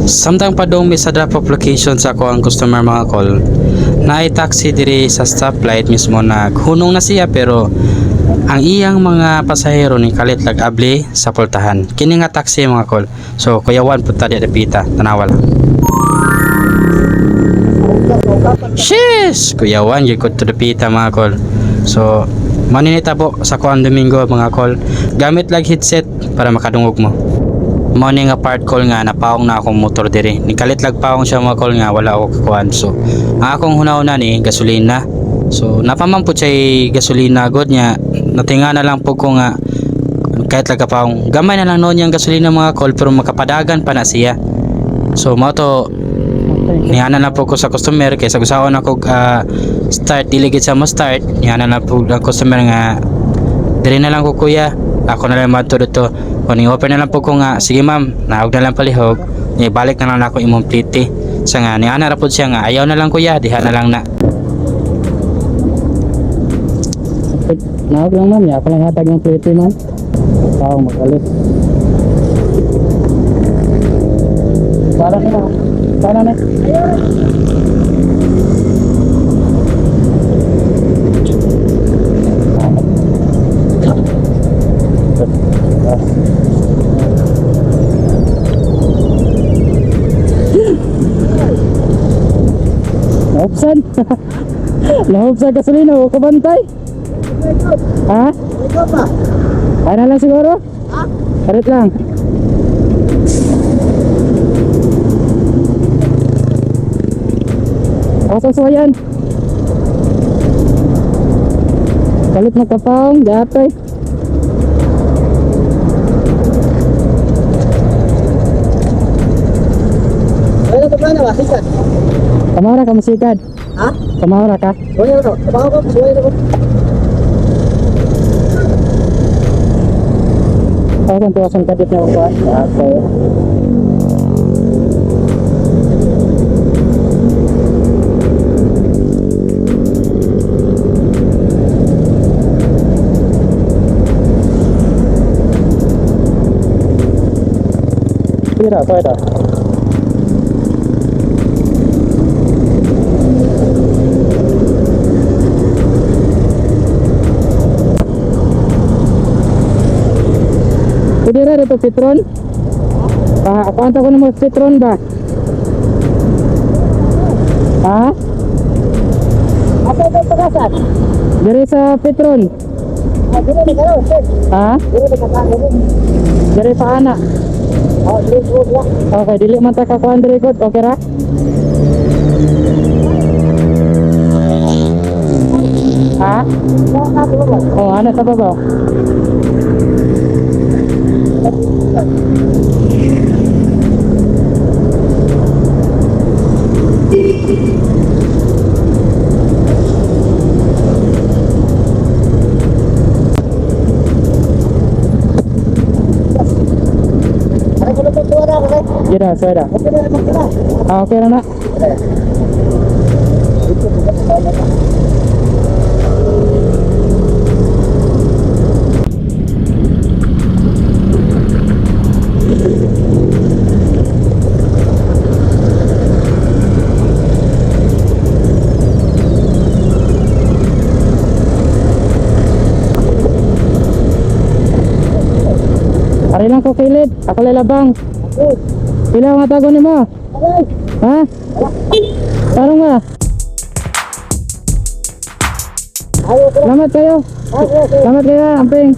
Samtang padong mi sa drop off location sa ako ang customer, mga kol, naay taxi diri sa stoplight mismo, naghunong na siya pero ang iyang mga pasahero ni kalit lag abli sa pultahan. Kini nga taxi, mga kol. So kuyawan pud ta di dapita, tanawa lang. Sheesh! Kuyawan gyud ko to dapita, mga kol. So maninita po sa kuan Domingo, mga kol. Gamit lag headset para makadungog mo. Mao ni nga part, kol, nga napaong na akong motor diri. Nikalit lag paong siya, mga kol, nga wala ako kakuan. So ang akong hunahuna ni gasolina. So napaman po siya gasolina god niya. Natinga na lang po ko nga kahit lag kapaong gamay na lang noon yung gasolina, mga kol, pero makapadagan pa na siya. So mao to niana na po ko sa customer kay sa gusaon ako start, dili gid sa mo start. Niana na po ang customer nga diri na lang ko, kuya, ako na lang madto dito. O ni open na lang po ko nga sige ma'am, naog na lang palihog ni balik na lang nako imong plite sa nga niana ra pod siya nga ayaw na lang kuya, diha na lang na. Naog lang ma'am, ako lang hatag yung plite, ma'am. Tao magalit. Para na. Para na. Nahupsan. Nahupsan gasolina, huwag ka bantay. Ha? Ikaw pa. Kaya na lang siguro? Ha? Parit lang. Ako sa suwayan. Kalit na kapang, gatay. Wala ka plano ba? Sikat. Kamara ka masikad. Ha? Kamara ka. Wala ko. Trabaho ko. Wala ko. Ako tuwasan kadit na ako. Gatay. Tira, pwede. Pwede ra dito Petron? Pa, kuanta ko na mo Petron ba? Ha? Asa ito pagasan? Diri sa Petron. Ah, dili na karon, sir. Ha? Dili na karon. Diri pa ana. Oh, dili ko ba? Okay, dili man ta kakuan diri god. Okay ra? Ha? Oh, ana sa babaw. Ano ko na tuwa na ako? Gira, suweda. Okay na naman ka. Ah, okay ra na. Ari lang ko kilid. Ako lalabang. Pila ang tago nimo? Ha? Tarong ba? Salamat kayo. Salamat kayo, amping.